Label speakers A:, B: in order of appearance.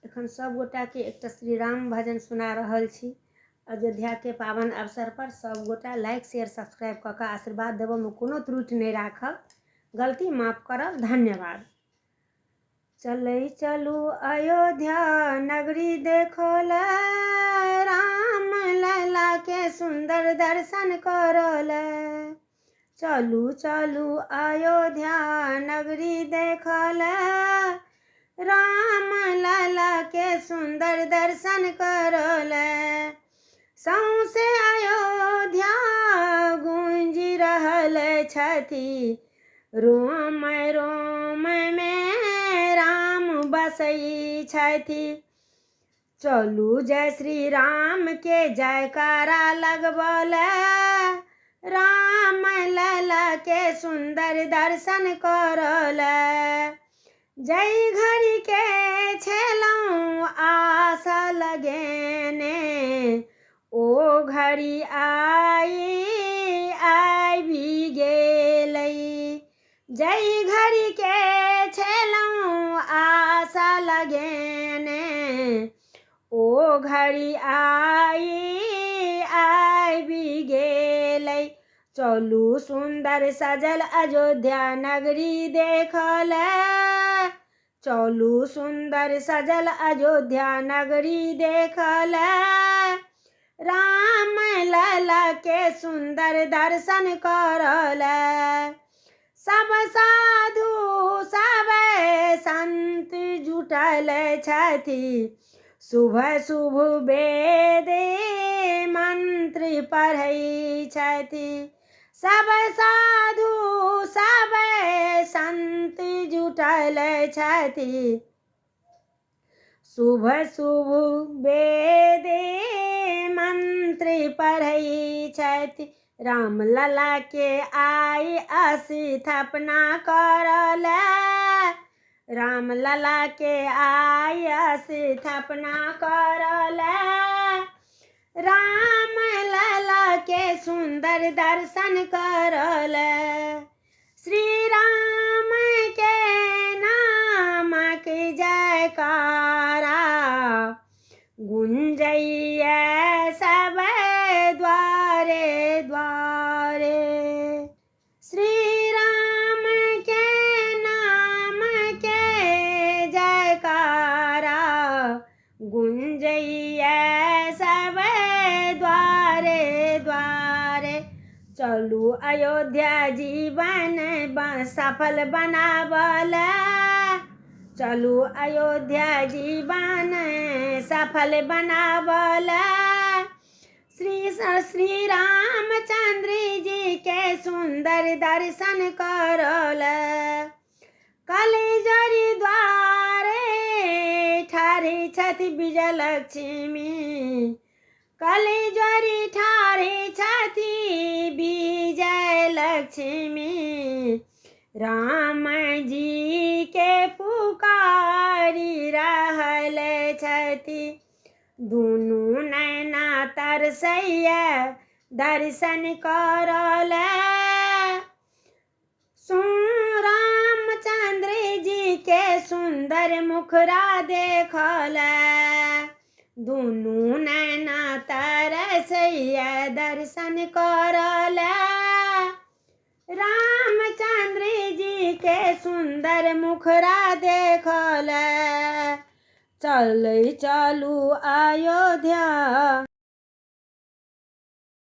A: एखन सभ गोटाके एकटा श्री राम भजन सुना रहल छी। अयोध्याके पावन अवसर पर सभ गोटा लाइक शेयर सब्सक्राइब कऽ कऽ आशीर्वाद देबऽमे कोनो त्रुटि नहि राखब, गलती माफ करब, धन्यवाद। चलै चलू अयोध्या नगरी देखो लए, राम लला के सुंदर दर्शन करो लए। चलू चलू अयोध्या नगरी देखल, राम लाला के सुंदर दर्शन करल। सौंसे अयोध्या गूंजि रहल छथि, रोम रोम मे राम बसै छथि। चलू जय श्री राम के जयकारा लगबल, राम लला के सुंदर दर्शन करल। जय घड़ी के छलहुँ आशा लगेने, ओ घड़ी आई आबि गेलै। जै घड़ी के छलहुँ आशा लगेने, ओ घड़ी आई आबि गेलै। चलू सुन्दर सजल अयोध्या नगरी देखल, चलू सुन्दर सजल अयोध्या नगरी देखल, राम लला के सुन्दर दर्शन करल। सब साधु सब संत जुटल छथि, शुभ शुभ वेद मंत्र पढ़ै छथि। सब साधु सब संत जुटल छथि, शुभ शुभ वेद मंत्र पढ़ै छथि। राम लला के आइ स्थापना करल, राम लला के आइ स्थापना करल, राम लला के सुंदर दर्शन करल। श्री राम के नाम के जयकारा गुंजैया सब द्वारे द्वारे। श्री राम के नाम के जयकारा गुंजैया सब द्वारे द्वारे। चलू अयोध्या जीवन सफल बनावल, चलू अयोध्या जीवन सफल बनावल। श्री श्री रामचंद्र जी के सुंदर दर्शन करल। कलिजरी द्वारे ठाढ़ी छथि विजयलक्ष्मी, कलिजरी ठाढ़ी छथि विजयलक्ष्मी। राम जी के पुकारी रहल छथि, दुनू नैना तरसैया दर्शन करल। रामचंद्र जी के सुंदर मुखरा देखल, दुनू नैना तरसैया दर्शन करल। रामचंद्र जी के सुंदर मुखरा देखल। चलै चलू अयोध्या।